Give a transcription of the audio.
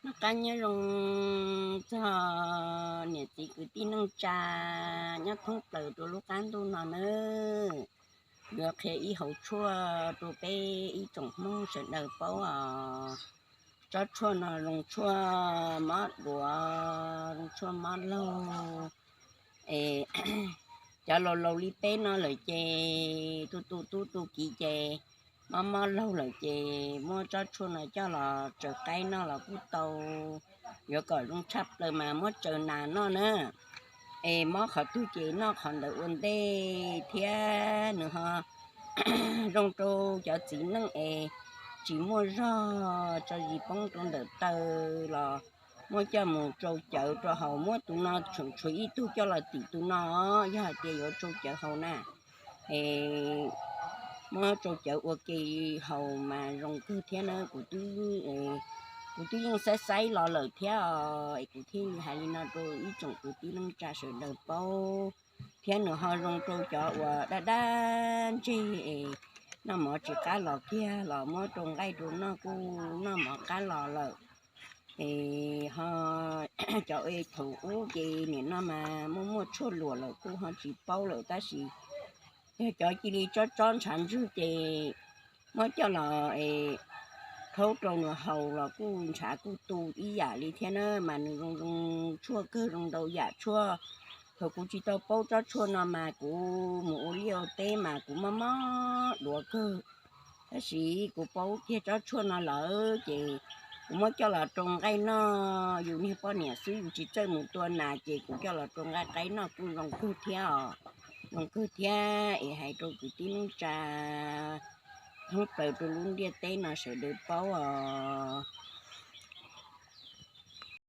Noj qab nyob zoo txog niam txiv kwv tij neej tsa nyob thoob plaws rau lub qab ntuj no nawb. Yuav qhia ib hauv tshuaj rau peb ib tsoom Hmoob sawv daws paub os. Tsob tshuaj no zoo tshuaj mob duav, zoo tshuaj mob laug. Es cov laus laus li peb no lawm ces tu tu tub tu kiv ces mob mob laug lawm ces muab tsob tshuaj no coj los tsaws qaib noj los kuj tau. Yuav kom zoo tshaj plaws mas muab tsaws nas noj na. Es mob qhov twg ces noj qhov ntawd ua ntej thiab nws ho zoo rau cov txiv neej es tsis muaj zog tso zis poob rau ntawm taw los muab coj mus tsau cawv rau haus, muab tus no tseem tshuav ib tug coj los tim tus no, yog hais tias yuav tsau cawv haus na. Es muab tsau cawv ua ke haus mas zoo kawg thiab na. Kuv twb yeej saib saib los lawm thiab os, es kuv thiaj li hais li no rau ib tsoom kwv tij neej tsa sawv daws paub. Thiab nws ho zoo rau cov uas daj daj ntseg es noj mov tsis qab los kiag los muab rau nqaij rau noj kuj noj mov qab los lawm. Es ho cov thaum ub ces nim no mas muaj muaj tshuaj luam lawm kuj ho tsis paub lawm tab sis yog cov cia li tsob tsob ntshav ntswg ces muab coj los es khaub rau nws haus los kuj ntshav kuj tu ib yam li thiab na, mas nws zoo zoo tshuaj kawg, zoo ntau yam tshuaj. Thaum kuv tsis tau paub tsob tshuaj no mas kuv mus ua liaj ua teb mas kuv mob mob duav kawg. Tab sis kuv paub kiag tsob tshuaj no lawm ces kuv muab coj los rau nqaij noj, yus niag poj niam xwb yus tsis txawj mus tua nas ces kuv coj los rau nqaij qaib noj kuj zoo kawg thiab os. Zoo kawg thiab es hais rau kwv tij neej tsa thoob plaws rau lub ntiaj teb no sawv daws paub os.